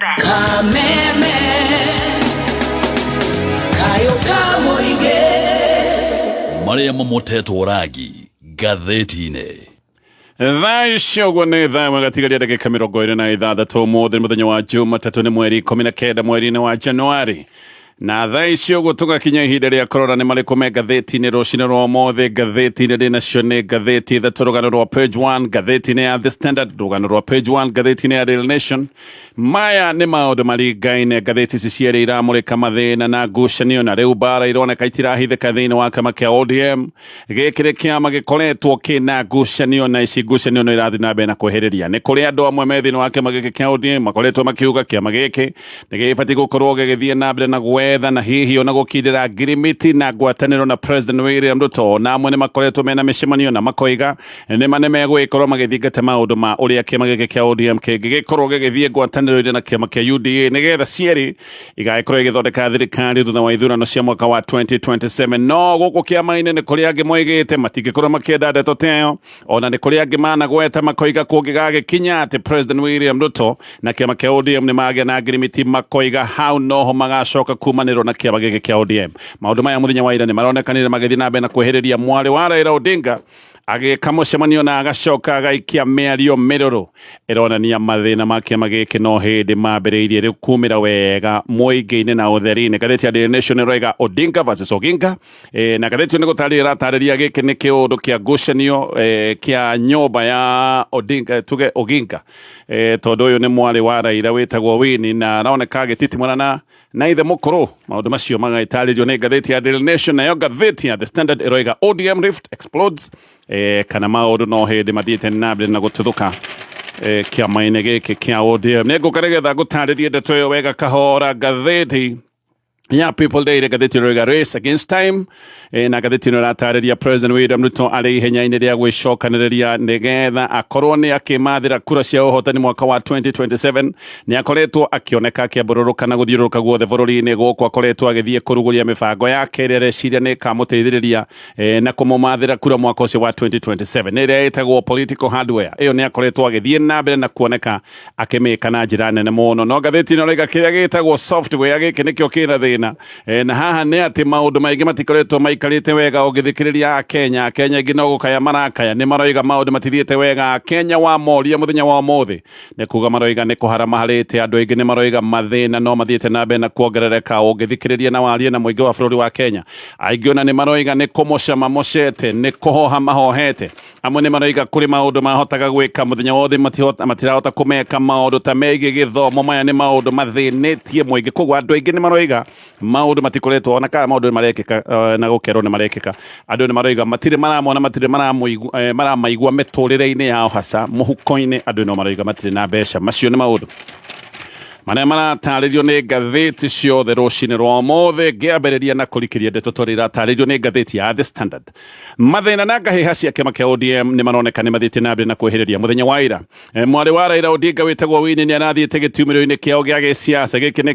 Kameme kayũ ka mũingĩ. Marĩa mamotetwo rangi ngathĩti-inĩ. Thaa ici ũguo nĩ thaa ĩmwe gatigaria ndagĩka 26. Ũmũthĩ nĩ mũthenya wa Jumatatũ, nĩ mweri 19 mweri-inĩ wa Januari, na thaa ici ũguo tũgakinya ihinda rĩa kũrora nĩ marĩkũ me ngathĩti-inĩ rũcinĩ rwa ũmũthĩ. Ngathĩti-inĩ ndĩ nacio nĩ ngathĩti ithatũ: rũgano rwa page 1 ngathĩti-inĩ ya The Standard, rũgano rwa page 1 ngathĩti-inĩ ya Daily Nation. Maya nĩ maũndũ maringaine. Ngathĩti ici cierĩ iramũrĩka mathĩna na ngucanio, na rĩu mbara ironeka itirahithĩka thĩinĩ wa kĩama kĩa ODM. Gĩkĩ nĩ kĩama gĩkoretwo kĩna ngucanio, na ici ngucanio no irathiĩ na mbere na kwĩhĩrĩria. Nĩ kũrĩ andũ amwe me thĩinĩ wa kĩama gĩkĩ kĩa ODM makoretwo makiuga kĩama gĩkĩ nĩ gĩbatiĩ gũkorwo gĩgĩthiĩ na mbere na gwetha na hihi ona gũkindĩra ngirimiti na ngwatanĩro na President William Ruto. Na amwe nĩ makoretwo mena mĩcemanio na makoiga nĩma nĩ megũgĩkorwo magĩthingata maũndũ ma ũrĩa kĩama gĩkĩ kĩa ODM kĩngĩgĩkorwo gĩgĩthiĩ ngwatanĩro-inĩ na kĩama kĩa UDA, nĩgetha cierĩ igagĩkorwo igĩthondeka thirikari thutha wa ithurano cia mwaka wa 2027. No gũkũ kĩama-inĩ nĩ kũrĩ angĩ moigĩte matingĩkorwo makĩenda ndeto ta ĩyo. Ona nĩ kũrĩ angĩ managweta makoiga kũngĩgagĩkinya atĩ President William Ruto na kĩama kĩa ODM nĩ magĩa na ngirimiti, makoiga hau noho magacoka kumanĩrwo na kĩama gĩkĩ kĩa ODM. Maũndũ maya mũthenya wa ira nĩ maronekanire magĩthiĩ na mbere na kwĩhĩrĩria, mwarĩ wa Raila Odinga agĩka mũcemanio na agacoka agaikia mĩario mĩrũrũ ĩronania mathĩna ma kĩama gĩkĩ no hĩndĩ mambĩrĩirie rĩu kumĩra wega mũingĩ-inĩ na ũtheri-inĩ. Ngathĩti ya Daily Nation ĩroiga Odinga versus Oginga. Na ngathĩti ĩyo nĩ gũtarĩria ĩratarĩria gĩkĩ nĩ kĩũndũ kĩa ngucanio kĩa nyũmba ya Odinga, tuge Oginga, tondũ ũyũ nĩ mwarĩ wa Raila wĩtagwo Winnie, na aroneka agĩtitimũrana na ithe mũkũrũ. Maũndũ macio magagĩtarĩrio nĩ ngathĩti ya Daily Nation. Nayo ngathĩti ya The Standard ĩroiga ODM rift explodes, kana maũndũ no hĩndĩ mathiĩte na mbere na gũtuthũka kĩama-inĩ gĩkĩ kĩa ODM. Nĩ ngũka nĩgetha ngũtarĩrie ndeto ĩyo wega kahora. Ngathĩti ya People Daily, ngathĩti ĩroiga race against time, na ngathĩti ĩno ĩratarĩria President William Ruto arĩ ihenya-inĩ rĩa gwĩcokanĩrĩria nĩgetha akorwo nĩ akĩmathĩra kura cia ũhotani mwaka wa 2027. Nĩ akoretwo akĩoneka akĩambũrũrũka na gũthiũrũrũka guothe bũrũri-inĩ. Gũkũ akoretwo agĩthiĩ kũrugũria mĩbango yake ĩrĩa areciria nĩ ĩkamũteithĩrĩria na kũmũmathĩra kura mwaka ũcio wa 2027, nĩ ĩrĩa ĩtagwo political hardware. Ĩyo nĩ akoretwo agĩthiĩ na mbere na kuoneka akĩmĩka na njĩra nene mũno. No ngathĩti ĩno ĩroiga kĩrĩa gĩtagwo software gĩkĩ nĩkĩo kĩna thĩna. Na haha nĩ atĩ maũndũ maingĩ matikoretwo maikarĩte wega. Ũngĩthikĩrĩria Akenya, Akenya aingĩ no gũkaya marakaya, nĩ maroiga maũndũ matithiĩte wega. Akenya wamoria mũthenya wa ũmũthĩ nĩ kuga maroiga nĩ kũhara maharĩte. Andũ aingĩ nĩ maroiga mathĩna no mathiĩte na mbere na kuongerereka. Ũngĩthikĩrĩria na warie na mũingĩ wa bũrũri wa Kenya, aingĩ ona nĩ maroiga nĩ kũmoca mamocete, nĩ kũhoha mahohete. Amwe nĩ maroiga kũrĩ maũndũ mahotaga gwĩka mũthenya wothe matirahota kũmeka, maũndũ ta megiĩ gĩthomo. Maya nĩ maũndũ mathĩnĩtie mũingĩ, koguo andũ aingĩ nĩ maroiga maũndũ matikoretwo, ona kana maũndũ nĩ marekĩka na gũkerwo nĩ marekĩka, andũ nĩ maroiga matirĩ maramona, matirĩ maramaigua mĩtũrĩre-inĩ yao, haca mũhuko-inĩ andũ no maroiga matirĩ na mbeca. Macio nĩ maũndũ marĩa maratarĩrio nĩ ngathĩti ciothe rũcinĩ rwa ũmũthĩ. Ngĩambĩrĩria na kũrikĩria ndeto tondũ iratarĩrio nĩ ngathĩti ya The Standard, mathĩna na ngahĩha cia kĩama kĩa ODM nĩ maroneka nĩ mathiĩte na mbere na kwĩhĩrĩria. Mũthenya wa ira, mwarĩ wa Raila Odinga wĩtagwo Winnie nĩ arathiĩte gĩtumĩro-inĩ kĩao gĩa gĩsiasa. Gĩkĩ nĩ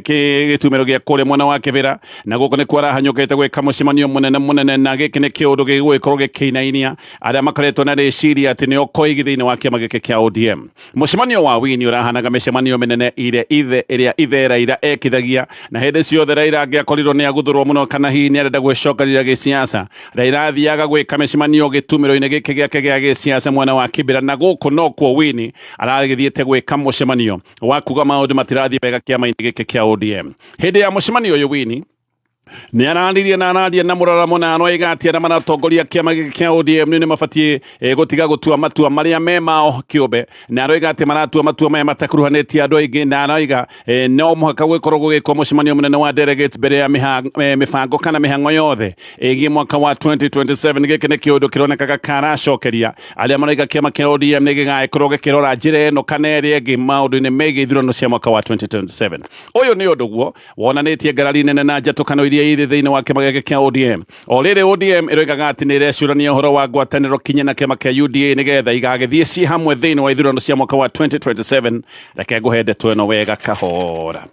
gĩtumĩro gĩa kũrĩa mwena wa Kĩbĩra, na gũkũ nĩkuo arahanyũkĩte gwĩka mũcemanio mũnene mũnene, na gĩkĩ nĩ kĩũndũ gĩgũgĩkorwo gĩkĩinainia arĩa makoretwo na rĩciria atĩ nĩo koigi thĩinĩ wa kĩama gĩkĩ kĩa ODM. Mũcemanio wa Winnie ũrahanaga mĩcemanio mĩnene ire ithe ĩrĩa ithe Raila ekithagia, na hĩndĩ ciothe Raila angĩakorirwo nĩ aguthũrwo mũno kana hihi nĩ arenda gwĩcokanĩrĩria gĩsiasa, Raila athiaga gwĩka mĩcemanio gĩtumĩro-inĩ gĩkĩ gĩake gĩa gĩsiasa mwena wa Kibera, na gũkũ nokuo Winnie aragĩthiĩte gwĩka mũcemanio wa kuga maũndũ matirathiĩ wega kĩama-inĩ gĩkĩ kĩa ODM. Hĩndĩ ya mũcemanio ũyũ, Winnie nĩ araririe na araria na mũraramo, na aroiga atĩ arĩa maratongoria kĩama gĩkĩ kĩa ODM nĩ mabatiĩ gũtiga gũtua matua marĩa me mao kĩũmbe, na aroiga atĩ maratua matua maya matakuruhanĩtie andũ aingĩ, na aroiga no mũhaka gwĩkorwo gũgĩkwo mũcemanio mũnene wa delegates mbere ya mĩbango kana mĩhang'o yothe ĩgiĩ mwaka wa 2027. Gĩkĩ nĩ kĩũndũ kĩronekaga karacokeria arĩa maroiga kĩama kĩa ODM nĩ gĩgagĩkorwo gĩkĩrora njĩra ĩno kana ĩrĩa ĩngĩ maũndũ-inĩ megiĩ ithurano cia mwaka wa 2027. Ũyũ nĩ ũndũ guo wonanĩtie ngarari nene na njatũkano iria irĩ thĩinĩ wa kĩama gĩkĩ kĩa ODM. O rĩrĩ ODM ĩroigaga atĩ nĩ ĩrecũrania ũhoro wa ngwatanĩro kinye na kĩama kĩa UDA nĩgetha igagĩthiĩ ciĩ hamwe thĩinĩ wa ithurano cia mwaka wa 2027. Reke ngũhe ndeto ĩno wega kahora.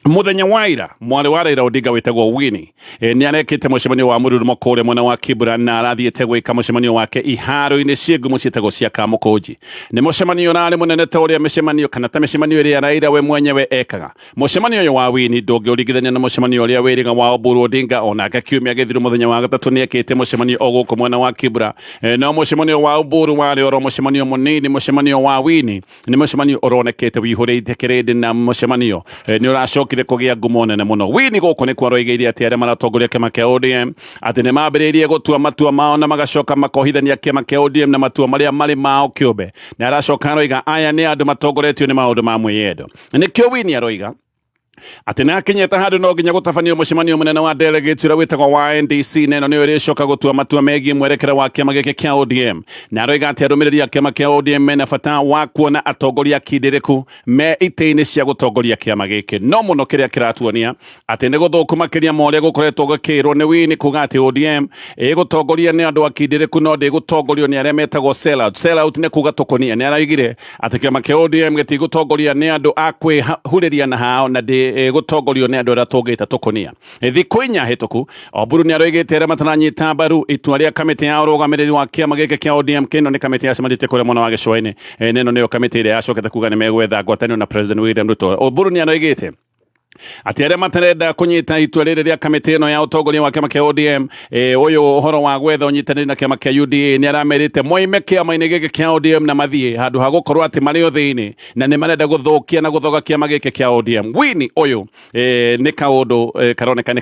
Muthenya wa ira mwarĩ wa Raila Odinga wĩtagwo Winnie nĩ arekĩte mũcemanio wa mũrurumo kũrĩa mwena wa Kibra na arathiĩte gwĩka mũcemanio wake iharo-inĩ ciĩ ngumo ciĩtagwo cia Kamũkũnji. Nĩ mũcemanio ũrarĩ mũnene ta ũrĩa mĩcemanio kana ta mĩcemanio ĩrĩa Raila we mwenyewe ekaga. Mũcemanio ũyũ wa Winnie ndũngĩũringithania na mũcemanio ũrĩa wĩrĩga wa Oburu Odinga, onake kiumia gĩthiru mũthenya wa gatatũ nĩ ekĩte mũcemanio o gũkũ mwena wa Kibra. No mũcemanio wa Oburu warĩ oro mũcemanio mũnini. Mũcemanio wa Winnie nĩ mũcemanio ũronekete wĩihũrĩte kĩrĩndĩ na mũcemanio nĩ ũracokire kũgĩa ngumo nene mũno. Winnie gũkũ nĩkuo aroigĩire atĩ arĩa maratongoria kĩama kĩa ODM atĩ nĩ mambĩrĩirie gũtua matua mao na magacoka makohithania kĩama kĩa ODM na matua marĩa marĩ mao kĩũmbe, na aracoka aroiga aya nĩ andũ matongoretio nĩ maũndũ ma mwĩyendo. Nĩkĩo Winnie aroiga atĩ nĩ akinyĩte handũ no nginya gũtabanio mũcemanio mũnene wa delegates ũrĩa wĩtagwo wa NDC, na ĩno nĩyo ĩrĩcoka gũtua matua megiĩ mwerekera wa kĩama gĩkĩ kĩa ODM. Na aroiga atĩ arũmĩrĩri a kĩama kĩa ODM mena bata wa kuona atongoria akindĩrĩku me itĩ-inĩ cia gũtongoria kĩama gĩkĩ. No mũno kĩrĩa kĩratuonia atĩ nĩ gũthũku makĩria ma ũrĩa gũkoretwo gũkĩrwo nĩ Winnie kuga atĩ ODM ĩgũtongoria nĩ andũ akindĩrĩku no ndĩgũtongorio nĩ arĩa metagwo sellout. Sellout nĩ kuga tũkũnia. Nĩ araigire atĩ kĩama kĩa ODM gĩtigũtongoria nĩ andũ a kwĩhurĩria na hao na ndĩgũtongorio nĩ andũ arĩa tũngĩta tũkũnia. Thikũ 4 hĩtũku Oburu nĩ aroigĩte arĩa mataranyita mbaru itua rĩa kamĩtĩ ya ũrũgamĩrĩri wa kĩama gĩkĩ kĩa ODM. Kĩno nĩ kamĩtĩ yacemanĩtie kũrĩa mwena wa gĩcũa-inĩ, na ĩno nĩyo kamĩtĩ ĩrĩa yacokete kuga nĩ megwetha ngwatanĩro na President William Ruto. Oburu nĩ aroigĩte atĩ arĩa matarenda kũnyita itua rĩrĩ rĩa kamĩtĩ ĩno ya ũtongoria wa kĩama kĩa ODM, ũyũ ũhoro wa gwetha ũnyitanĩri na kĩama kĩa UDA, nĩ aramerĩte moime kĩama-inĩ gĩkĩ kĩa ODM na mathiĩ handũ ha gũkorwo atĩ marĩ o thĩinĩ na nĩ marenda gũthũkia na gũthoga kĩama gĩkĩ kĩa ODM. Winnie ũyũ nĩ kaũndũ karoneka nĩ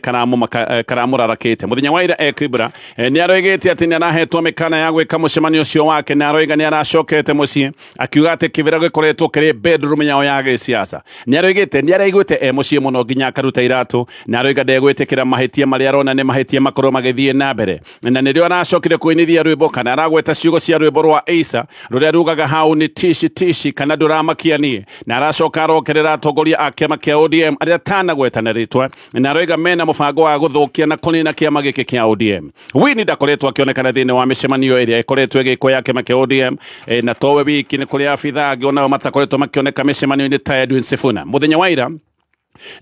karamũrarakĩte. Mũthenya wa ira e Kibra nĩ aroigĩte atĩ nĩ arahetwo mĩkana ya gwĩka mũcemanio ũcio wake, na aroiga nĩ aracokete mũciĩ akiuga atĩ Kibra gĩkoretwo kĩrĩ bedroom yao ya gĩsiasa. Nĩ aroigĩte nĩ araiguĩte e mũciĩ mũno nginya akaruta iratũ, na aroiga ndegwĩtĩkĩra mahĩtia marĩa arona nĩ mahĩtia makorwo magĩthiĩ na mbere. Na nĩrĩo aracokire kũinithia rwĩmbo kana aragweta ciugo cia rwĩmbo rwa Asa rũrĩa rugaga hau nĩ tishi tishi kana ndũramakia niĩ, na aracoka arokerera atongoria a kĩama kĩa ODM arĩa tanagweta na rĩtwa, na aroiga mena mũbango wa gũthũkia na kũnina kĩama gĩkĩ kĩa ODM. Winnie ndakoretwo akĩonekana thĩinĩ wa mĩcemanio ĩrĩa ĩkoretwo ĩgĩkwo ya kĩama kĩa ODM, na towe wiki nĩ kũrĩ abithaa angĩ onao matakoretwo makĩoneka mĩcemanio-inĩ ta Edwin Sifuna. Mũthenya wa ira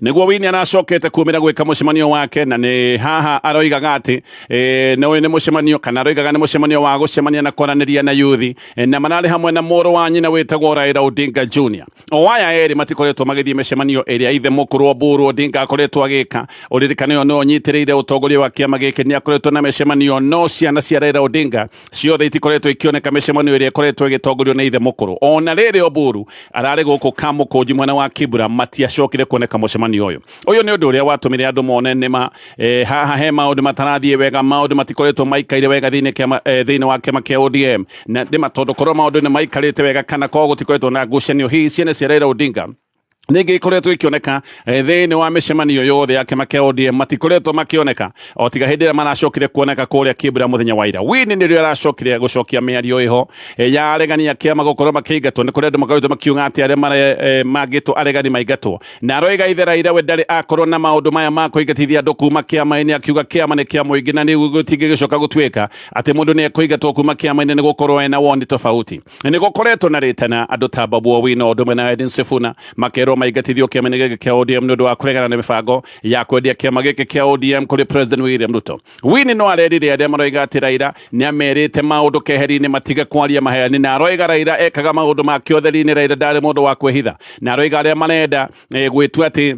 nĩguo Winnie aracokete kumĩra gwĩka mũcemanio wake, na nĩ haha aroigaga atĩ nĩ ũyũ nĩ mũcemanio kana aroigaga nĩ mũcemanio wa gũcemania na kwaranĩria na yuthi, na mararĩ hamwe na mũrũ wa nyina wĩtagwo Raila Odinga Junior. O aya erĩ matikoretwo magĩthiĩ mĩcemanio ĩrĩa ithe mũkũrũ Oburu Odinga akoretwo agĩka. Ũririkane ũyũ nĩwe ũnyitĩrĩire ũtongoria wa kĩama gĩkĩ, nĩ akoretwo na mĩcemanio, no ciana cia Raila Odinga ciothe itikoretwo ikĩoneka mĩcemanio ĩrĩa ĩkoretwo ĩgĩtongorio nĩ ithe mũkũrũ. Ona rĩrĩ Oburu ararĩ gũkũ Kamũkũnji mwena wa Kibra, matiacokire kuoneka mũcemanio ũyũ. Ũyũ nĩ ũndũ ũrĩa watũmire andũ mone nĩma haha he maũndũ matarathiĩ wega, maũndũ matikoretwo maikaire wega thĩinĩ wa kĩama kĩa ODM. Na nĩma tondũ korwo maũndũ nĩ maikarĩte wega kana korwo gũtikoretwo na ngucanio, hihi ciana cia Raila Odinga ningĩ ikoretwo ikĩoneka thĩinĩ wa mĩcemanio yothe ya kĩama kĩa ODM, matikoretwo makĩoneka o tiga hĩndĩ ĩrĩa maracokire kuoneka kũrĩa Kibra mũthenya wa ira. Winnie nĩrĩo aracokire gũcokia mĩario ĩho ya aregani a kĩama gũkorwo makĩingatwo. Nĩ kũrĩ andũ makoretwo makiuga atĩ arĩa mangĩtwo aregani maingatwo, na aroiga ithe Raila we ndarĩ akorwo na maũndũ maya ma kũingatithia andũ kuma kĩama-inĩ, akiuga kĩama nĩ kĩa mũingĩ na nĩ gũtingĩgĩcoka gũtuĩka atĩ mũndũ nĩ ekũingatwo kuma kĩama-inĩ nĩ gũkorwo ena woni tofauti. Nĩ gũkoretwo na rĩtana andũ ta Babu Owino ũndũ ũmwe na Edwin Sifuna makerwo maingatithio kĩama-inĩ gĩkĩ kĩa ODM nĩ ũndũ wa kũregana na mĩbango ya kwendia kĩama gĩkĩ kĩa ODM kũrĩ President William Ruto. Winnie no arerire arĩa maroiga atĩ Raila nĩ amerite maũndũ keheri-inĩ matige kwaria maheani, na aroiga Raila ekaga maũndũ make ũtheri-inĩ, Raila ndarĩ mũndũ wa kwĩhitha, na aroiga arĩa marenda gwĩtua atĩ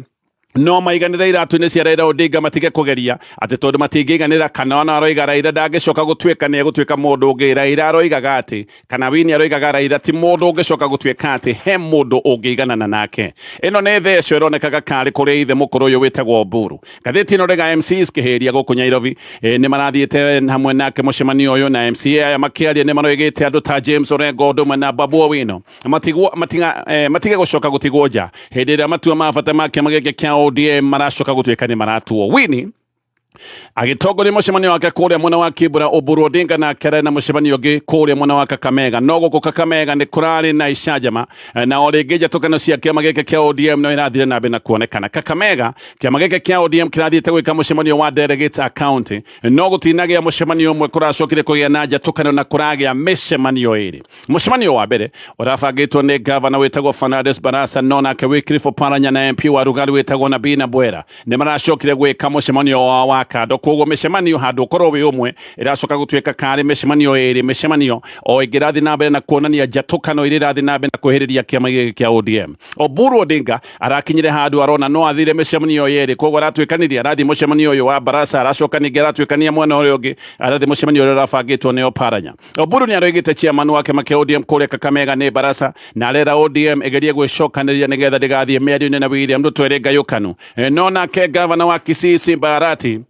no maiganĩre iratũ-inĩ cia Raila Odinga matige kũgeria atĩ tondũ matingĩiganĩra, kana ona aroiga Raila ndangĩcoka gũtuĩka nĩ egũtuĩka mũndũ ũngĩ. Raila aroigaga atĩ kana Winnie aroigaga Raila ti mũndũ ũngĩcoka gũtuĩka atĩ he mũndũ ũngĩiganana nake. Ĩno nĩ theco ĩronekaga karĩ kũrĩ ithe mũkũrũ ũyũ wĩtagwo Oburu. Ngathĩti ĩno rega MCs kĩhĩria gũkũ Nairobi nĩ marathiĩte hamwe nake mũcemanio ũyũ, na MCA aya makĩaria nĩ maroigĩte andũ ta James Orengo ũndũ ũmwe na Babu Owino matige gũcoka gũtigwo nja hĩndĩ ĩrĩa matua ma bata ma kĩama gĩkĩ kĩa ODM maracoka gũtuĩka nĩ maratuo. Winnie Agĩtongoria mũcemanio wake kũrĩa mwena wa Kibra, Oburu Odinga nake arĩ na mũcemanio ũngĩ kũrĩa mwena wa Kakamega. No gũkũ Kakamega nĩ kũrarĩ na icanjama, na o rĩngĩ njatũkano cia kĩama gĩkĩ kĩa ODM no irathire na mbere na kuonekana. Kakamega, kĩama gĩkĩ kĩa ODM kĩrathiĩte gwĩka mũcemanio wa delegates a county, no gũtinagĩa mũcemanio ũmwe, kũracokire kũgĩa na njatũkano na kũragĩa mĩcemanio ĩrĩ. Mũcemanio wa mbere ũrabangĩtwo nĩ gavana wĩtagwo Fernandes Barasa, no nake Wycliffe Oparanya na MP wa Rugaru wĩtagwo Nabina Bwera nĩ maracokire gwĩka mũcemanio wao wa kando. Koguo mĩcemanio handũ ũkorwo wĩ ũmwe ĩracoka gũtuĩka karĩ mĩcemanio ĩrĩ, mĩcemanio o ĩngĩ ĩrathiĩ na mbere na kuonania njatũkano iria irathiĩ na mbere na kwĩhĩrĩria kĩama gĩkĩ kĩa ODM. Oburu Odinga arakinyire handũ arona no athire mĩcemanio yerĩ, koguo aratuĩkanirie, arathiĩ mũcemanio ũyũ wa Barasa, aracoka ningĩ aratuĩkania mwena ũrĩa ũngĩ, arathiĩ mũcemanio ũrĩa ũrabangĩtwo nĩ Oparanya. Oburu nĩ aroigĩte chairman wa kĩama kĩa ODM kũrĩa Kakamega nĩ Barasa, na arera ODM ĩgerie gwĩcokanĩrĩria nĩgetha ndĩgathiĩ mĩario-inĩ na William Ruto ĩrĩ ngayũkanu. No nake gavana wa Kisii Simba Arati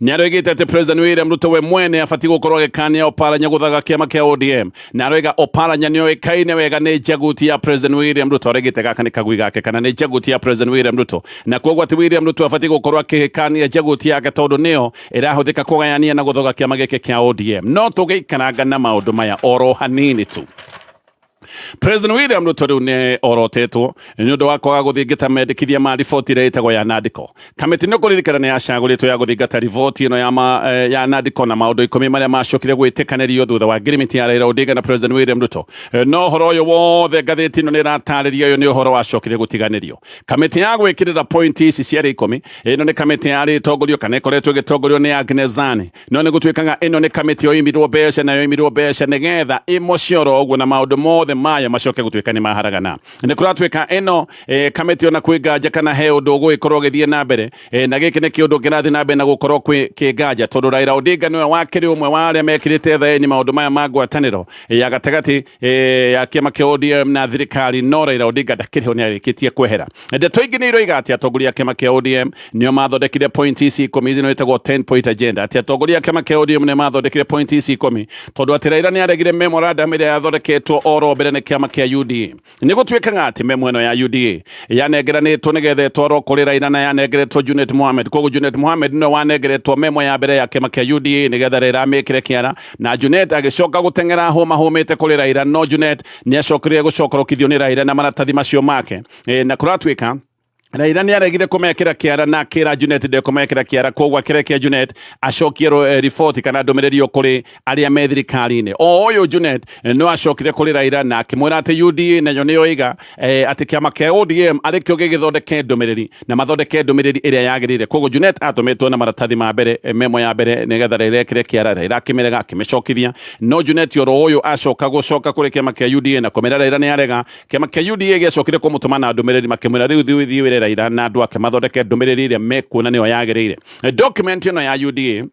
nĩ aroigĩte atĩ President William Ruto we mwene abatiĩ gũkorwo agĩkania Oparanya gũthaga kĩama kĩa ODM, na aroiga Oparanya nĩ oĩkaine wega nĩ njaguti ya President William Ruto. Aroigĩte gaka nĩ kagui gake kana nĩ njaguti ya President William Ruto, na koguo atĩ William Ruto abatiĩ gũkorwo akĩkania njaguti yake tondũ nĩyo ĩrahũthĩka kũgayania na gũthoga kĩama gĩkĩ kĩa ODM. No tũgĩikaranga na maũndũ maya oro hanini tu, President William Ruto rĩu nĩ orotetwo nĩ ũndũ wa kwaga gũthingata mendekithia ma riboti ĩrĩa ĩtagwo ya Nandiko. Kamĩtĩ nĩ kũririkana nĩ yacagũrĩtwo ya gũthingata riboti ĩno ya Nandiko na maũndũ 10 marĩa macokire gwĩtĩkanĩrio thutha wa ngirimiti ya Raila Odinga na President William Ruto. No ũhoro ũyũ wothe ngathĩti ĩno nĩ ĩratarĩria, ũyũ nĩ ũhoro wacokire gũtiganĩrio. Kamĩtĩ ya gwĩkĩrĩra point ici ciarĩ 10, ĩno nĩ kamĩtĩ yarĩ ĩtongorio kana ĩkoretwo ĩgĩtongorio nĩ Agnes Zani, no nĩ gũtuĩkaga ĩno nĩ kamĩtĩ yoimirwo mbeca na yoimirwo mbeca nĩgetha ĩmũcioro ũguo na maũndũ mothe mayo macoke gũtuĩka nĩ maharagana. Nĩ kũratuĩka ĩno kamĩtĩ ona kwĩ nganja kana he ũndũ ũgũgĩkorwo ũgĩthiĩ na mbere, na gĩkĩ nĩ kĩũndũ kĩrathiĩ na mbere na gũkorwo kwĩ kĩnganja, tondũ Raila Odinga nĩwe wakĩrĩ ũmwe wa arĩa mekĩrĩte thaĩni maũndũ maya ma ngwatanĩro ya gatagatĩ ya kĩama kĩa ODM na thirikari, no Raila Odinga ndakĩrĩ ho, nĩ arĩkĩtie kwehera. Ndeto ingĩ nĩ iroiga atĩ atongoria a kĩama kĩa ODM nĩo mathondekire point ici 10, ici ĩtagwo 10 point agenda, atĩ atongoria a kĩama kĩa ODM nĩ mathondekire point ici 10 tondũ atĩ Raila nĩ aregire memorandum ĩrĩa yathondeketwo oro mbere nĩ kĩama kĩa UDA. Nĩ gũtuĩkaga atĩ memo ĩno ya UDA yanengeranĩtwo nĩgetha ĩtwarwo kũrĩ Raila na yanengeretwo Junet Mohamed. Koguo Junet Mohamed nĩwe wanengeretwo memo ya mbere ya kĩama kĩa UDA nĩgetha Raila amĩkĩre kĩara, na Junet agĩcoka gũteng'era hũma hũmĩte kũrĩ Raila, no Junet nĩ acokire gũcokorokithio nĩ Raila na maratathi macio make. Na kũratuĩka Raila nĩ aregire kũmekĩra kĩara na akĩra Junet ndekũmekĩra kĩara, koguo akĩrekia Junet acokie riboti kana ndũmĩrĩri kũrĩ arĩa me thirikari-inĩ. O ũyũ Junet no acokire kũrĩ Raila na akĩmwĩra atĩ UDA nayo nĩyo ĩiga atĩ kĩama kĩa ODM arĩ kĩo gĩgĩthondeke ndũmĩrĩri na mathondeke ndũmĩrĩri ĩrĩa yagĩrĩire. Koguo Junet atũmĩtwo na maratathi ma mbere, memo ya mbere, nĩgetha Raila ekĩre kĩara. Raila akĩmĩrega, akĩmĩcokithia, no Junet oro ũyũ acoka gũcoka kũrĩ kĩama kĩa UDA na kũmĩra Raila nĩ arega. Kĩama kĩa UDA gĩacokire kũmũtũma na ndũmĩrĩri, makĩmwĩra rĩu thiĩ wĩre Raila na andũ ake mathondeke ndũmĩrĩri ĩrĩa mekuona nĩyo yagĩrĩire. Document ĩno ya UDA,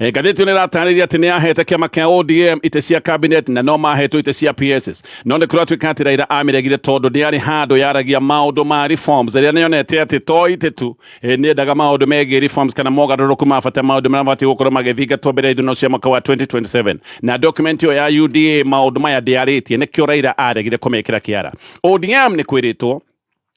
ngathĩti ĩno ĩratarĩria atĩ nĩ yahete kĩama kĩa ODM itĩ cia cabinet na no mahetwo itĩ cia PSs, no nĩ kũratuĩka atĩ Raila amĩregire tondũ ndĩarĩ handũ yaragia maũndũ ma reforms ĩrĩa nĩyonete atĩ to itĩ tu, nĩendaga maũndũ megiĩ reforms kana mogarũrũku ma bata, maũndũ marĩa mabatiĩ gũkorwo magĩthingatwo mbere ya ithurano cia mwaka wa 2027, na document ĩyo ya UDA maũndũ maya ndĩarĩtie, nĩkĩo Raila aregire kũmĩkĩra kĩara. ODM nĩ kwĩrĩtwo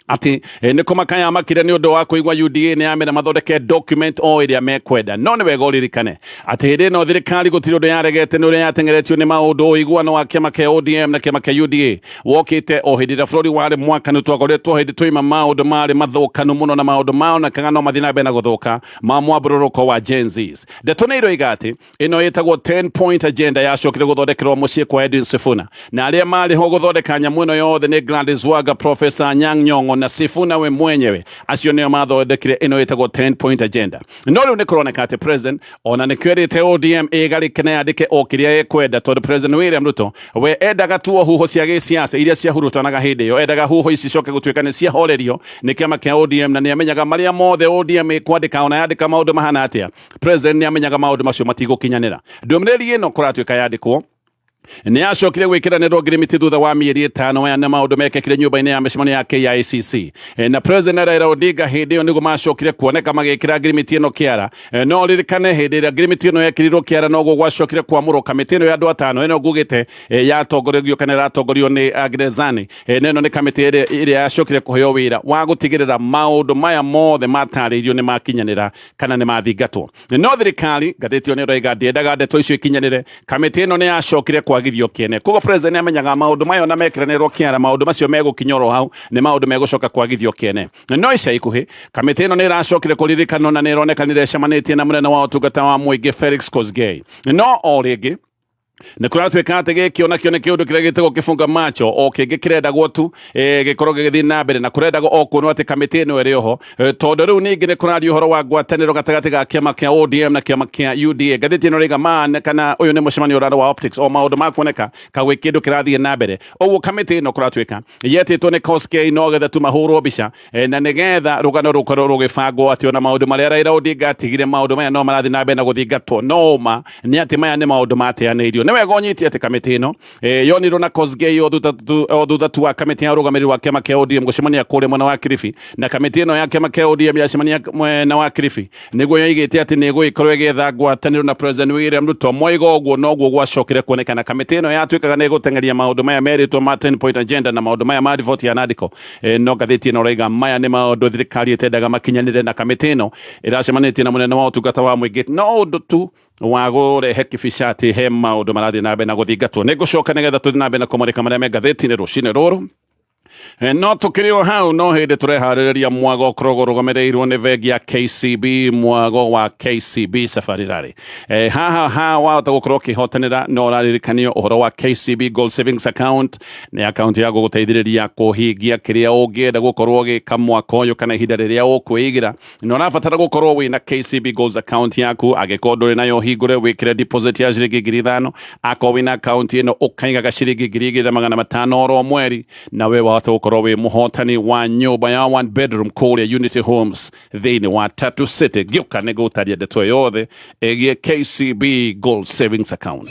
atĩ nĩ kũmaka yamakire nĩ ũndũ wa kũigua UDA nĩ yamĩra mathondeke document o ĩrĩa mekwenda. No nĩ wega ũririkane atĩ hĩndĩ ĩno thirikari gũtirĩ ũndũ yaregete, nĩ ũrĩa yateng'eretio nĩ maũndũ. Ũiguano wa kĩama kĩa ODM na kĩama kĩa UDA wokĩte o hĩndĩ ĩrĩa bũrũri warĩ mwakanu, twakoretwo hĩndĩ twaima maũndũ marĩ mathũkanu mũno na maũndũ maonekaga no mathiĩ na mbere na gũthũka ma mwambũrũrũko wa Gen Zs. Ndeto nĩ iroiga atĩ ĩno ĩtagwo 10 point agenda yacokire gũthondekerwo mũciĩ kwa Edwin Sifuna, na arĩa marĩ ho gũthondeka nyamũ ĩno yothe nĩ Gladys Wanga, Professor Anyang' Nyong'o na Sifuna we mwenyewe. Acio nĩo mathondekire ĩno ĩtagwo 10 point agenda. No rĩu nĩ kũroneka atĩ president ona nĩkĩo erĩte ODM ĩgarĩke na yandĩke o kĩrĩa ĩkwenda, tondũ President William Ruto we endaga tu o huho cia gĩsiasa iria ciahurutanaga hĩndĩ ĩyo, endaga huho ici coke gũtuĩka nĩ ciahorerio nĩ kĩama kĩa ODM, na nĩ amenyaga marĩa mothe ODM ĩkwandĩka, ona yandĩka maũndũ mahana atĩa, president nĩ amenyaga maũndũ macio matigũkinyanĩra. Ndũmĩrĩri ĩno kũratuĩka yandĩkwo Nĩ acokire gwĩkĩranĩrwo ngirimiti thutha wa mĩeri 5. Aya nĩ maũndũ mekĩkire nyũmba-inĩ ya mĩcemanio ya KICC. Na President Raila Odinga hĩndĩ ĩyo nĩguo macokire kuoneka magĩkĩra ngirimiti ĩno kĩara. No ririkane hĩndĩ ĩrĩa ngirimiti ĩno yekĩrirwo kĩara, noguo gwacokire kwamũrwo kamĩtĩ ĩno ya andũ 5 ĩno ngugĩte yatongoregio kana ĩratongorio nĩ Gerezani. Na ĩno nĩ kamĩtĩ ĩrĩa yacokire kũheo wĩra wa gũtigĩrĩra maũndũ maya mothe matarĩirio nĩ makinyanĩra kana nĩ mathingatwo. No thirikari, ngathĩti ĩyo nĩ ĩroiga, ndĩendaga ndeto icio ikinyanĩre. Kamĩtĩ ĩno nĩ yacokire kwagithio kĩene. Koguo president nĩ amenyaga maũndũ maya ona mekĩranĩrwo kĩara, maũndũ macio megũkinya oro hau, nĩ maũndũ megũcoka kwagithio kĩene. No ica ikuhĩ kamĩtĩ ĩno nĩ ĩracokire kũririkanwo na nĩ ĩronekanire ĩcemanĩtie na mũnene wa ũtungata wa mũingĩ Felix Kosgei. No o rĩngĩ nĩ kũratuĩka atĩ gĩkĩ onakĩo nĩ kĩũndũ kĩrĩa gĩtagwo kĩbunga macho, o kĩngĩ kĩrendagwo tu gĩkorwo gĩgĩthiĩ na mbere, na kũrendagwo o kuonwo atĩ kamĩtĩ ĩno ĩrĩ oho, tondũ rĩu ningĩ nĩ kũrario ũhoro wa ngwatanĩro gatagatĩ ga kĩama kĩa ODM na kĩama kĩa UDA. Ngathĩti ĩno rĩga man kana ũyũ nĩ mũcemanio ũrarĩ wa optics, o maũndũ ma kuoneka kagwĩ kĩndũ kĩrathiĩ na mbere. Ũguo kamĩtĩ ĩno kũratuĩka yetĩtwo nĩ Kosgei no getha tu mahũrwo mbica, na nĩgetha rũgano rũkorwo rũgĩbangwo atĩ ona maũndũ marĩa Raila Odinga atigire, maũndũ maya no marathiĩ na mbere na gũthingatwo. No ũma nĩ atĩ maya nĩ maũndũ mateanĩirio. Nĩ wega ũnyite atĩ kamĩtĩ ĩno yonirwo na Kosgei o thutha tu wa kamĩtĩ ya ũrũgamĩrĩri wa kĩama kĩa ODM gũcemania kũrĩa mwena wa Kilifi. Na kamĩtĩ ĩno ya kĩama kĩa ODM yacemania mwena wa Kilifi nĩguo yoigĩte atĩ nĩ ĩgũgĩkorwo ĩgĩetha ngwatanĩro na President William Ruto. Moiga ũguo noguo gwacokire kuonekana kamĩtĩ ĩno yatuĩkaga nĩ ĩgũteng'eria maũndũ maya merĩtwo ma 10 point agenda na maũndũ maya ma riboti ya NADCO. No ngathĩti ĩno ĩrauga maya nĩ maũndũ thirikari ĩtendaga makinyanĩre, na kamĩtĩ ĩno ĩracemanĩtie na mũnene wa ũtungata wa mũingĩ no ũndũ tu wa kũrehe kĩbica atĩ he maũndũ marathiĩ na mbere na gũthingatwo. Nĩ ngũcoka nĩgetha tũthiĩ na mbere na kũmũrĩka marĩa me ngathĩti-inĩ rũcinĩ rũrũ. No tũkĩrĩ o hau, no hĩndĩ tũreharĩrĩria mwago ũkoragwo ũrũgamĩrĩirwo nĩ bengi ya KCB, mwago wa KCB Safari Rally. Haha ha wahota gũkorwo ũkĩhotanĩra, no ũraririkanio ũhoro wa KCB Gold Savings Account. Nĩ akaunti ya gũgũteithĩrĩria kũhingia kĩrĩa ũngĩenda gũkorwo ũgĩka mwaka ũyũ kana ihinda rĩrĩa ũkwĩigĩra. Na ũrabatara gũkorwo wĩna KCB Gold account yaku. Angĩkorwo ndũrĩ nayo, hingũre wĩkĩre deposit ya ciringi 5,000. Akorwo wĩna account ĩno, ũkaigaga ciringi 2,500 oro mweri, na we wahota gũkorwo wĩ mũhotani wa nyũmba ya one bedroom kũrĩa Unity Homes thĩinĩ wa Tatu City. Ngĩũka nĩ ngũtaria ndeto yothe ĩgiĩ KCB Gold Savings Account.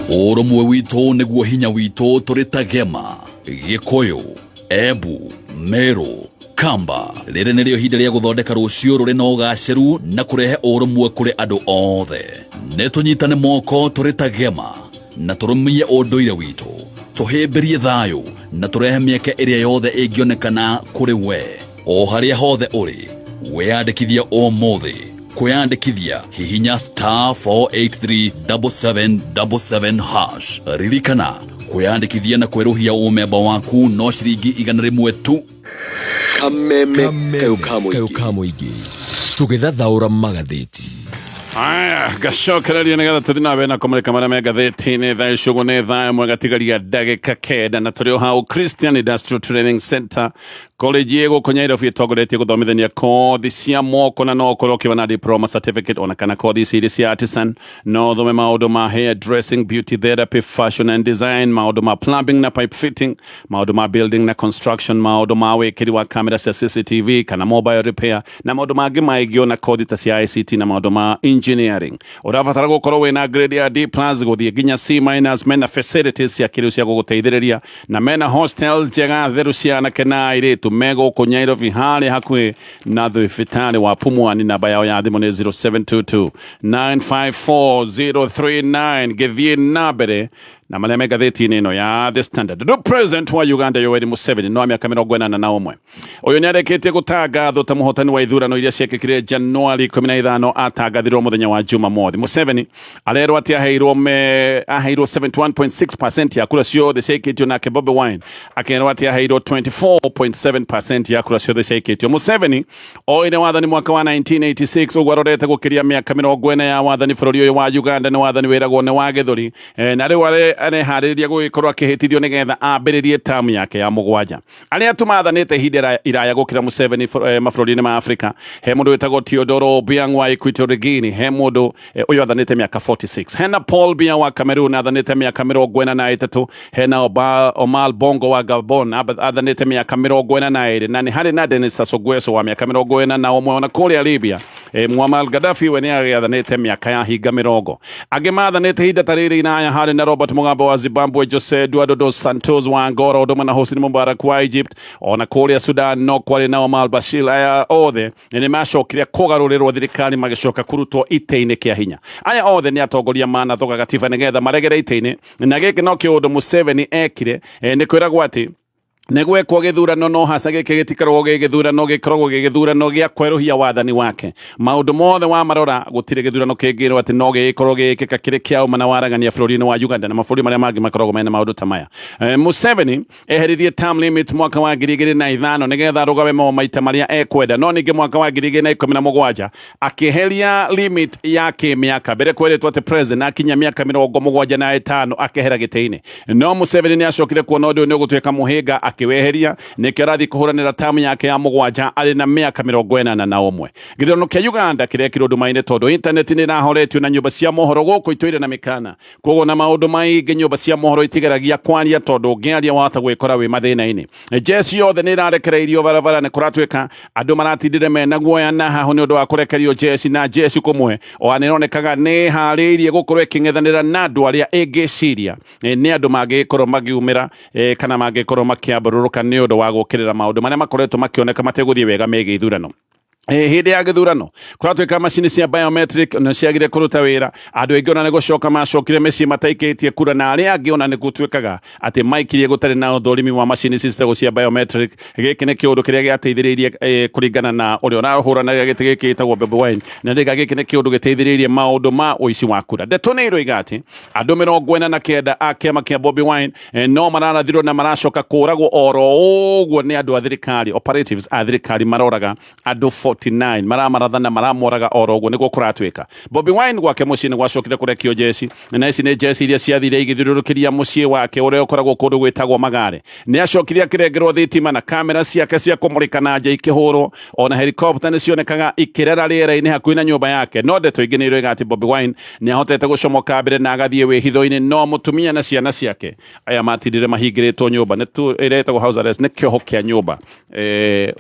Ũrũmwe witũ nĩguo hinya witũ. Tũrĩ ta Gema, Gĩkũyũ, Embu, Meru, Kamba, rĩrĩ nĩrĩo ihinda rĩa gũthondeka rũciũ rũrĩ na ũgacĩru na kũrehe ũrũmwe kũrĩ andũ othe. Nĩ tũnyitane moko tũrĩ ta Gema na tũrũmie ũndũire witũ, tũhĩmbĩrie thayũ na tũrehe mĩeke ĩrĩa yothe ĩngĩonekana kũrĩ we o harĩa hothe ũrĩ. Wĩyandĩkithia ũmũthĩ. Kwĩyandĩkithia, hihinya *4837777#. Ririkana, kwĩyandĩkithia na kwerũhia ũmemba waku no ciringi 100 tu. Kameme kayũ ka kayũ mũingĩ. Ka mũingĩ, tũgĩthathaũra magathĩti. Aya, ngacokereria nĩgetha tũthiĩ na mbere na kũmũrĩka marĩa me ngathĩti-inĩ. Thaa ici ũguo nĩ thaa 1 gatigaria ndagĩka 9, na tũrĩ o hau Christian Industrial Training Center College ĩ gũkũ Nyairobi, ĩtongoretie gũthomithania kothi cia moko, na no ũkorwo ũkĩona na diploma, certificate ona kana kothi ici irĩ cia artisan. No ũthome maũndũ ma hair dressing, beauty therapy, fashion and design, maũndũ ma plumbing na pipe fitting, maũndũ ma building na construction, maũndũ ma wĩkĩri wa kamera cia CCTV kana mobile repair na maũndũ mangĩ maingĩ, ona kothi ta cia ICT na maũndũ ma engineering. Ũrabatara gũkorwo wĩna grade ya D plus gũthiĩ nginya C minus. Mena facilities cia kĩrĩu cia gũgũteithĩrĩria na mena hostel njega theru cia anake na airĩtu. Me gũkũ Nyairobi harĩa hakuhĩ na thibitarĩ wa Pumwani. Namba yao ya thimũ nĩ 0722 954 039. Ngĩthiĩ na mbere na marĩa me ngathĩti-inĩ ĩno ya The Standard, rĩu President wa Uganda Yoweri Museveni no mĩaka 81. Ũyũ nĩ arĩkĩtie gũtangathwo ta mũhotani wa ithurano iria ciekĩkire Januari 15. Atangathirwo mũthenya wa Jumamothi. Museveni arerwo atĩ aheirwo 71.6% ya kura ciothe ciaikĩtio, nake Bobi Wine akerwo atĩ aheirwo 24.7% ya kura ciothe ciaikĩtio. Museveni oire wathani mwaka wa 1986, ũguo arorete gũkĩria mĩaka 40 ya wathani bũrũri ũyũ wa Uganda. Nĩ wathani wĩragwo nĩ wa gĩthũri. Na rĩu Areharĩrĩria gũgĩkorwo akĩhĩtithio nĩgetha ambĩrĩrie tamu yake ya mũgwanja. Arĩa tu mathanĩte ihinda iraya gũkĩra Museveni mabũrũri-inĩ ma Afrika, he mũndũ wĩtagwo Teodoro Obiang wa Equatorial Guinea, he mũndũ ũyũ athanĩte mĩaka 46, hena Paul Biya wa Cameroon athanĩte mĩaka 43, hena Omar Bongo wa Gabon athanĩte mĩaka 42, na nĩ harĩ na Denis Sassou Nguesso wa mĩaka 41 ona kũrĩa Libya. Muammar Gaddafi we nĩ agĩathanĩte mĩaka ya hinga 20. Angĩ mathanĩte ihinda ta rĩrĩ inaya harĩ na Robert Mugabe wa Zimbabwe, Jose Eduardo dos Santos wa Angola, ũndũ ũmwe na Hosni Mubarak wa Egypt. Ona kũrĩa Sudan no kwarĩ na Omar Bashir. Aya othe nĩ macokire kũgarũrĩrwo thirikari, magĩcoka kũrutwo itĩ-inĩ kĩa hinya. Aya othe nĩ atongoria manathoga gatiba nĩgetha maregere itĩ-inĩ, na gĩkĩ no kĩũndũ Museveni ekire. Nĩ kwĩragwo atĩ nĩ gwekwo gĩthurano, no haca gĩkĩ gĩtikoragwo gĩ gĩthurano, gĩkoragwo gĩ gĩthurano gĩa kwerũhia wathani wake. Maũndũ mothe wamarora, gũtirĩ gĩthurano kĩngĩrwo atĩ no gĩgĩkorwo gĩgĩkĩka kĩrĩ kĩa ũma na waragania bũrũri-inĩ wa Uganda na mabũrũri marĩa mangĩ makoragwo mena maũndũ ta maya. Museveni eheririe term limit mwaka wa 2005 nĩgetha arũgame mo maita marĩa ekwenda, no ningĩ mwaka wa 2017 akĩeheria limit ya kĩmĩaka. Mbere kwerĩtwo atĩ president akinya mĩaka 75 akehera gĩtĩ-inĩ, no Museveni nĩ acokire kuona ũndũ ũyũ nĩ ũgũtuĩka mũhĩnga, akĩweheria. Nĩkĩo arathiĩ kũhũranĩra tamu yake ya mũgwanja arĩ na mĩaka 81. Gĩthurano kĩa Uganda kĩrekirwo nduma-inĩ tondũ intaneti nĩ ĩrahoretio na nyũmba cia mohoro gũkũ itũire na mĩkana. Koguo na maũndũ maingĩ nyũmba cia mohoro itigeragia kwaria, tondũ ũngĩaria wahota gwĩkora wĩ mathĩna-inĩ. Jeshi yothe nĩ ĩrarekereirio barabara. Nĩ kũratuĩka andũ maratindire mena guoya na haho nĩ ũndũ wa kũrekerio jeshi, na jeshi kũmwe ona nĩ ĩronekaga nĩ ĩharĩirie gũkorwo ĩkĩng'ethanĩra na andũ arĩa ĩngĩciria nĩ andũ mangĩgĩkorwo magiumĩra kana mangĩkorwo makĩambũrũrũka nĩ ũndũ wa gũkĩrĩra maũndũ marĩa makoretwo makĩoneka mategũthiĩ wega megiĩ ithurano. Hĩndĩ ya gĩthurano kũratuĩka macini cia biometric nĩ ciagire kũruta wĩra. Andũ aingĩ ona nĩ gũcoka macokire mĩciĩ mataikĩtie kura, na arĩa angĩ ona nĩ gũtuĩkaga atĩ maikirie gũtarĩ na ũthũrimi wa macini ici citagwo cia biometric. Gĩkĩ nĩ kĩũndũ kĩrĩa gĩateithĩrĩirie kũringana na ũrĩa ũrahũranĩra gĩtĩ gĩkĩ gĩtagwo Bobi Wine, na rĩga gĩkĩ nĩ kĩũndũ gĩteithĩrĩirie maũndũ ma ũici wa kura. Ndeto nĩ iroiga atĩ andũ 49 a kĩama kĩa Bobi Wine no mararathirwo na maracoka kũragwo oro ũguo nĩ andũ a thirikari. Operatives a thirikari maroraga andũ 49, maramaratha na maramoraga oro ũguo nĩguo kũratuĩka. Bobi Wine gwake mũciĩ nĩ gwacokire kũrekio jeci, na ici nĩ jeci iria ciathire igĩthiũrũrũkĩria mũciĩ wake ũrĩa ũkoragwo kũndũ gwĩtagwo Magare. Nĩ acokire akĩrengerwo thitima na kamera ciake cia kũmũrĩka na nja ikĩhũrwo. Ona helicopter nĩ cionekaga ikĩrera rĩera-inĩ hakuhĩ na nyũmba yake, no ndeto ingĩ nĩ iroiga atĩ Bobi Wine nĩ ahotete gũcomoka mbere na agathiĩ wĩhitho-inĩ, no mũtumia na ciana ciake aya matindire mahingĩrĩtwo nyũmba nĩ tu ĩrĩa ĩtagwo house arrest. Nĩ kĩoho kĩa nyũmba,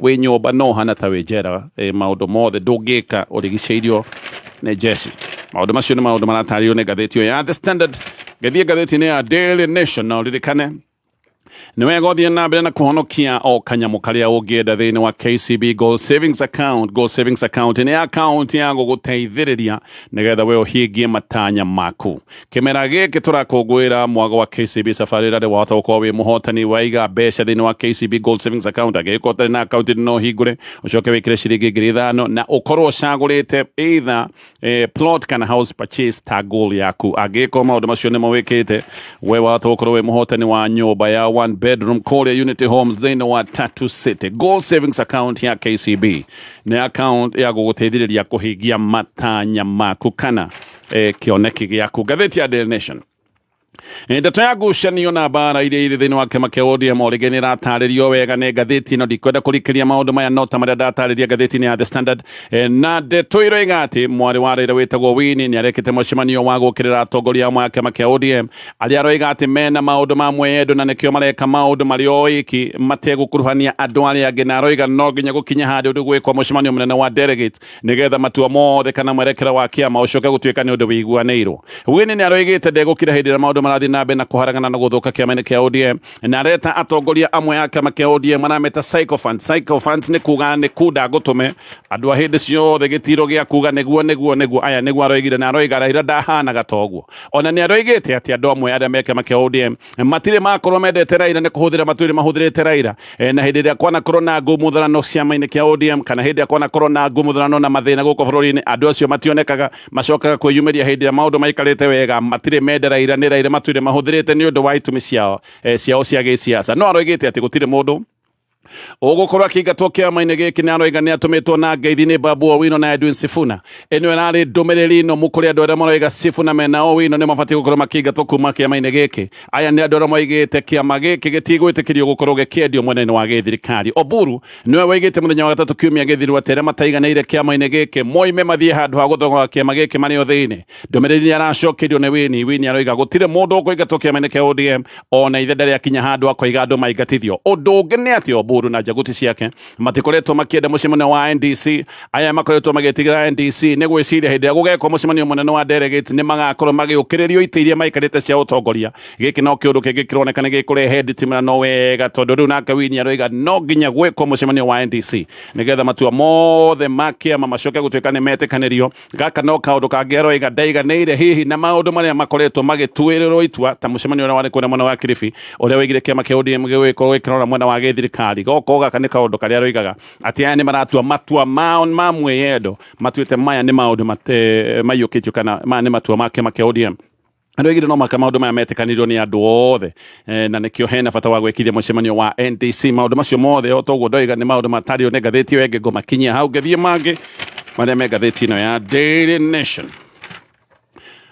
wĩ nyũmba no ũhana ta wĩ njera, maũndũ mothe ndũngĩka, ũrigicĩirio nĩ jeci. Maũndũ macio nĩ maũndũ maratarĩrio nĩ ngathĩti ĩyo ya The Standard. Ngĩthiĩ ngathĩti-inĩ ya Daily Nation, na ũririkane nĩ wega ũthiĩ na mbere na kũhonokia o kanyamũ karĩa ũngĩenda thĩinĩ wa KCB Gold Savings Account. Gold Savings Account nĩ account ya gũgũteithĩrĩria nĩgetha we ũhingie matanya maku. Kĩmera gĩkĩ tũrakũngũĩra mwago wa KCB Safari Rally, wahota gũkorwo wĩ mũhotani waiga mbeca thĩinĩ wa KCB Gold Savings Account. Angĩgĩkorwo ũtarĩ na account, no ũhingũre ũcoke wĩkĩre ciringi 5,000 na ũkorwo ũcagũrĩte either plot kana house purchase ta goal yaku. Angĩgĩkorwo maũndũ macio nĩmo wĩkĩte, we wahota gũkorwo wĩ mũhotani wa nyũmba ya one bedroom kũrĩa Unity Homes thĩinĩ wa Tatu City. Gold Savings Account ya KCB nĩ account ya gũgũteithĩrĩria kũhingia matanya maku kana kĩoneki gĩaku. Ngathĩti ya Daily Nation, ndeto ya ngucanio na mbara iria irĩ thĩinĩ wa kĩama kĩa ODM o rĩngĩ nĩ ĩratarĩrio wega nĩ ngathĩti ĩno. Ndikwenda kũrikĩria maũndũ maya no ta marĩa ndatarĩria ngathĩti-inĩ ya The Standard. Na ndeto iroiga atĩ mwarĩ wa Raila wĩtagwo Winnie nĩ arekĩte mũcemanio wa gũkĩrĩra atongoria amwe a kĩama kĩa ODM arĩa aroiga atĩ mena maũndũ ma mwĩyendo na nĩkĩo mareka maũndũ marĩ o iki mategũkuruhania andũ arĩa angĩ, na aroiga no nginya gũkinya handũ ũndũ gwĩkwo mũcemanio mũnene wa delegates nĩgetha matua mothe kana mwerekera wa kĩama ũcoke gũtuĩka nĩ ũndũ wĩiguanĩirwo. Winnie nĩ aroigĩte ndegũkira hĩndĩ ĩrĩa maũndũ marathiĩ na mbere na kũharagana na gũthũka kĩama-inĩ kĩa ODM, na areta atongoria amwe a kĩama kĩa ODM marameta sycophants. Sycophants nĩ kuga nĩ kunda ngũtũme, andũ a hĩndĩ ciothe gĩtiro gĩa kuga nĩguo nĩguo nĩguo aya nĩguo aroigire, na aroiga Raila ndahanaga ta ũguo. Ona nĩ aroigĩte atĩ andũ amwe arĩa me kĩama kĩa ODM matirĩ makorwo mendete Raila nĩ kũhũthĩra matũire mahũthĩrĩte Raila, na hĩndĩ ĩrĩa kwanakorwo na ngũmũtharano ciama-inĩ kĩa ODM kana hĩndĩ ĩrĩa kwanakorwo na ngũmũtharano na mathĩna gũkũ bũrũri-inĩ, andũ acio mationekaga, macokaga kwĩyumĩria hĩndĩ ĩrĩa maũndũ maikarĩte wega. Matirĩ mende Raila, nĩ Raila matũire mahũthĩrĩte nĩ ũndũ wa itũmi ciao cia gĩsiasa. No aroigĩte atĩ gũtirĩ mũndũ Ũgũkorwo akĩingatwo kĩama-inĩ gĩkĩ nĩ aroiga nĩ atũmĩtwo na ngeithi nĩ Babu Owino na Edwin Sifuna. Ĩno ĩrarĩ ndũmĩrĩri nũmu kũrĩ andũ arĩa maroiga Sifuna mena Owino nĩ mabatiĩ gũkorwo makĩingatwo kuma kĩama-inĩ gĩkĩ. Aya nĩ andũ arĩa moigĩte kĩama gĩkĩ gĩtigwĩtĩkĩrio gũkorwo gĩkĩendio mwena-inĩ wa gĩthirikari. Oburu nĩwe woigĩte mũthenya wa gatatũ kiumia gĩthiru atĩ arĩa mataiganĩire kĩama-inĩ gĩkĩ moime mathiĩ handũ ha gũthogoga kĩama gĩkĩ marĩ o thĩinĩ. Ndũmĩrĩri nĩ aracokeirio nĩ Winnie. Winnie aroiga gũtirĩ mũndũ ũkũingatwo kĩama-inĩ kĩa ODM ona ithe ndarĩ akinya handũ akoiga andũ maingatithio. Ũndũ ũngĩ nĩ atĩ Oburu na njaguti ciake matikoretwo makĩenda mũcemanio wa NDC. Aya makoretwo magĩtigĩra NDC nĩ gwĩciria hĩndĩ ĩrĩa gũgekwo mũcemanio mũnene wa delegates nĩ magakorwo magĩũkĩrĩrio itĩ iria maikarĩte cia ũtongoria. Gĩkĩ no kĩũndũ kĩngĩ kĩroneka nĩ gĩkũrehe nditimũrano wega, tondũ rĩu nake Winnie aroiga no nginya gwĩkwo mũcemanio wa NDC nĩgetha matua mothe ma kĩama macoke gũtuĩka nĩ metĩkanĩrio. Gaka no kaũndũ kangĩ aroiga ndaiganĩire hihi na maũndũ marĩa makoretwo magĩtuĩrĩrwo itua ta mũcemanio ũrĩa warĩ kũrĩa mwena wa Kilifi ũrĩa wĩgire kĩama kĩa ODM gĩgũgĩkorwo gĩkĩrora mwena wa gĩthirikari. Goko gaka nĩ kaũndũ karĩa aroigaga atĩ aya nĩ maratua matua mao ma mwĩyendo, matuĩte maya nĩ maũndũ maiyũkĩtio kana maya nĩ matua ma kĩama kĩa ODM. Andũ no maka maũndũ maya metĩkanĩirio nĩ andũ othe, na nĩkĩo hena bata wa gwĩkithia mũcemanio wa NDC. Maũndũ macio mothe o toguo ndoiga nĩ maũndũ matarĩo nĩ ngathĩti ĩyo ĩngĩ, ngũmakinyia hau ngĩthiĩ mangĩ marĩa me ngathĩti ĩno ya Daily Nation.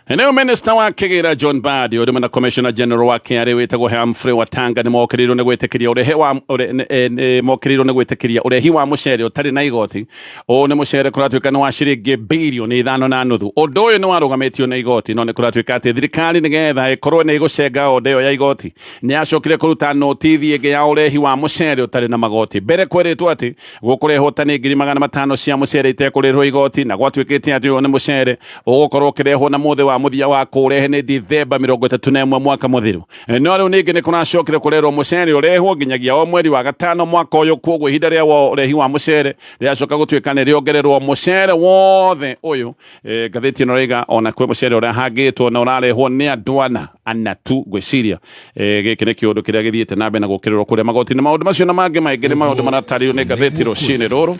Eneo Minister wa Kĩgĩra John Mbadi ũrĩ na Commissioner General wa KRA wĩtagwo Humphrey Watanga nĩ mokĩrĩirwo nĩ gwĩtĩkĩria ũrehe wa mokĩrĩirwo nĩ gwĩtĩkĩria ũrehi wa mũcere ũtarĩ na igoti. Ũũ nĩ mũcere kũratuĩka nĩ wa ciringi birioni 5.5. Ũndũ ũyũ nĩ warũgamĩtio nĩ igoti, no nĩ kũratuĩka atĩ thirikari nĩgetha ĩkorwo nĩ ĩgũcenga onda ĩyo ya igoti nĩ yacokire kũruta notithi ĩngĩ ya ũrehi wa mũcere ũtarĩ na magoti. Mbere kwerĩtwo atĩ gũkũrehwo tani 500,000 cia mũcere itekũrĩhwo igoti, na gwatuĩkĩte atĩ ũyũ nĩ mũcere ũgũkorwo ũkĩrehwo na mũthĩ wa mũthia wa kũũrehe nĩ Dithemba 31 mwaka mũthiru. No rĩu ningĩ nĩ kũracokire kũrerwo mũcere ũrehwo nginyagia o mweri wa gatano mwaka ũyũ, kwoguo ihinda rĩa ũrehi wa mũcere rĩacoka gũtuĩka nĩ rĩongererwo mũcere wothe ũyũ. Ngathĩti ĩno rĩga ona kwĩ mũcere ũrĩa hangĩtwo na ũrarehwo nĩ andũ ana tu. Ngwĩciria gĩkĩ nĩ kĩũndũ kĩrĩa gĩthiĩte na mbere na gũkĩrĩrwo kũrĩa magoti-inĩ. Maũndũ macio na mangĩ maingĩ nĩ maũndũ maratarĩrio nĩ ngathĩti rũcinĩ rũrũ.